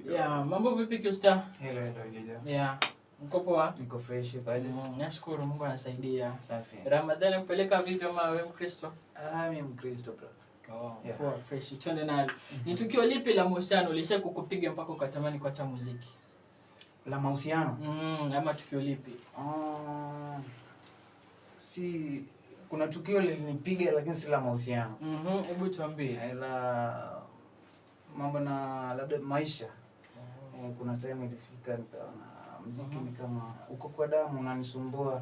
We go. Yeah, mambo vipi, Qstar? Hello, hello, Jojo. Yeah. Mko poa? Niko fresh pale. Nashukuru Mungu anasaidia. Safi. Ramadhani kupeleka vipi, ama wewe Mkristo? Ah, mimi Mkristo, bro. Oh, Yeah. poa, fresh. Twende nalo. Ni tukio lipi la mahusiano lisha kukupiga mpaka ukatamani kuacha muziki? La mahusiano? Ama tukio lipi? Ah, si kuna tukio lilinipiga lakini si la mahusiano. Hebu tuambie. La mambo na labda maisha. Eh, kuna time ilifika nikaona mziki ni kama uko kwa damu unanisumbua.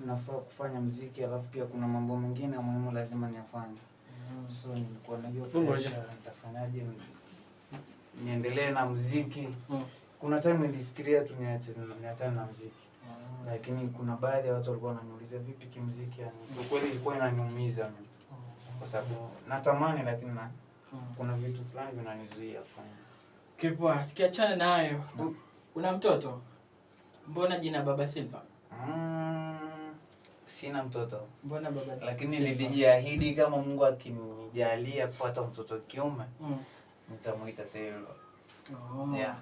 Nafaa kufanya mziki, alafu pia kuna mambo mengine ya muhimu lazima niyafanye. So nilikuwa na hiyo pressure, nitafanyaje niendelee na mziki? Kuna time nilifikiria tu niache, niachane na mziki. Lakini kuna baadhi ya watu walikuwa wananiuliza vipi kimziki, yani kwa kweli ilikuwa inaniumiza mimi. Kwa sababu natamani lakini na kuna vitu fulani vinanizuia kufanya. Kipoa, tukiachana na hayo. Una mtoto? Mbona jina Baba Silva? Sina mtoto. Mbona Baba Lakini Silva? nilijiahidi kama Mungu akinijalia kupata mtoto kiume, nitamuita Silva. Oh. Yeah.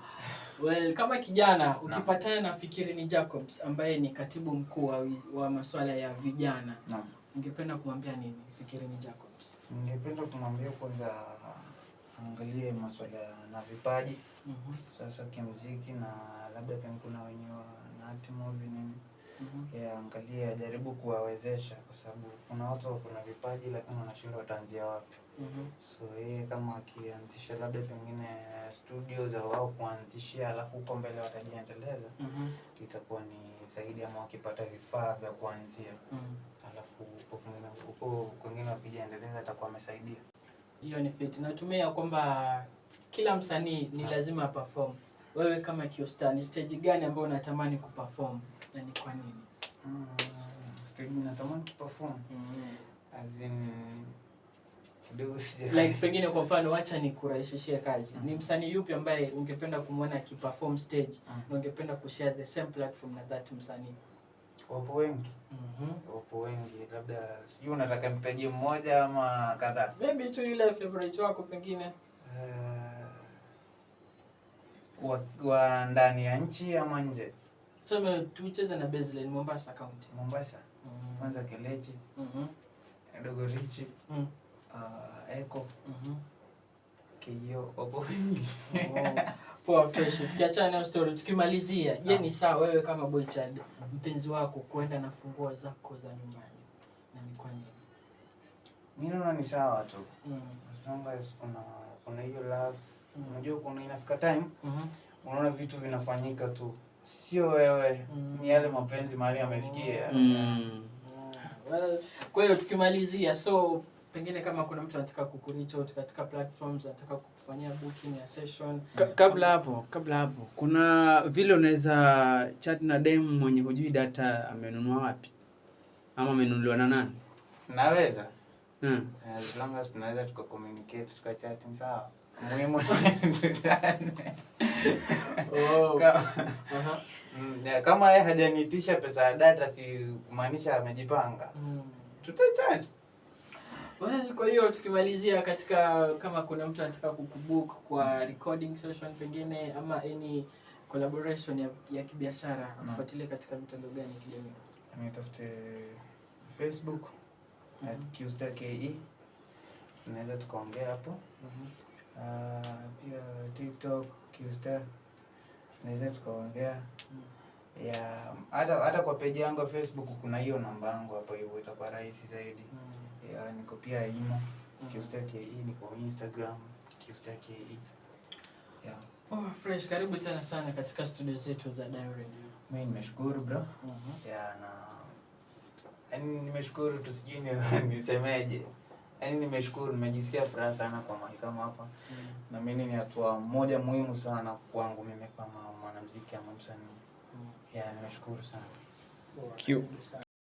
Well, kama kijana ukipatana na Fikirini Jacobs ambaye ni katibu mkuu wa masuala ya vijana, ungependa kumwambia nini Fikirini Jacobs? Ningependa kumwambia kwanza angalie masuala na vipaji. Sasa kimziki na labda pia kuna wenye na act movie nini. Yeah, angalie ajaribu kuwawezesha kwa sababu kuna watu wako na vipaji lakini wanashindwa wataanzia wapi. So yeye kama akianzisha labda pengine studio za wao kuanzishia, alafu huko mbele watajiendeleza, itakuwa ni zaidi, ama wakipata vifaa vya kuanzia, alafu huko kwingine wakijiendeleza, atakuwa amesaidia. Hiyo ni fit. Natumia kwamba kila msanii ni lazima perform. Wewe kama Qstar, ni stage gani ambayo unatamani kuperform na ni kwa nini? Stage natamani kuperform, as in kidogo sija Like pengine kwa mfano, wacha nikurahisishie kazi. Ni msanii yupi ambaye ungependa kumwona akiperform stage na ungependa kushare the same platform na that msanii? Wapo wengi. Wapo wengi, labda sijui unataka nitajie mmoja ama kadhaa. Maybe tu yule favorite wako pengine. Wa ndani ya nchi ama nje? Tuseme tucheze na baseline Mombasa County. Mombasa. Kwanza Kelechi, Dogo Richi, Eko, Kio, wapo wengi. Oh, poa, fresh. Tukiachana nayo story, tukimalizia, je, ni sawa wewe kama boy child mpenzi wako kuenda na funguo zako za nyumbani na ni kwa nini? Mi naona ni sawa tu. As long as kuna hiyo love. Unajua kuna inafika time unaona vitu vinafanyika tu, sio wewe, ni yale mapenzi mahali yamefikia. Well, kwa hiyo tukimalizia, so pengine kama kuna mtu anataka kukureach out katika platforms, anataka kukufanyia booking ya session. Kabla hapo kuna vile unaweza chat na dem mwenye hujui data amenunua wapi ama amenunuliwa na nani? Naweza. As long as tunaweza tuka communicate, tuka chat, ni sawa. Muhimu ni Oh. Yeah, kama yeye hajaniitisha pesa ya data, si kumaanisha amejipanga. Tutachat. Well, kwa hiyo tukimalizia katika kama kuna mtu anataka kukubook kwa recording session pengine ama any collaboration ya kibiashara, akufuatilie katika mitandao gani ya kijamii? Nitafute Facebook @QstarKE. Tunaweza tukaongea hapo. Pia TikTok Qstar. Tunaweza tukaongea. Ya hata kwa page yangu ya Facebook kuna hiyo namba yangu hapo hivyo, itakuwa rahisi zaidi. Ya niko pia Imo Qstar KE, niko Instagram Qstar KE. Yeah. Oh, fresh, karibu tena sana katika studio zetu za Dayo Radio. Mimi nimeshukuru, bro. Ya na yaani nimeshukuru tu, sijui nisemeje. Yaani nimeshukuru, nimejisikia furaha sana kwa mahali kama hapa. Na mimi ni hatua moja muhimu sana kwangu mimi kama mwanamuziki ama msanii. Ya nimeshukuru sana. Poa, Q. karibu sana.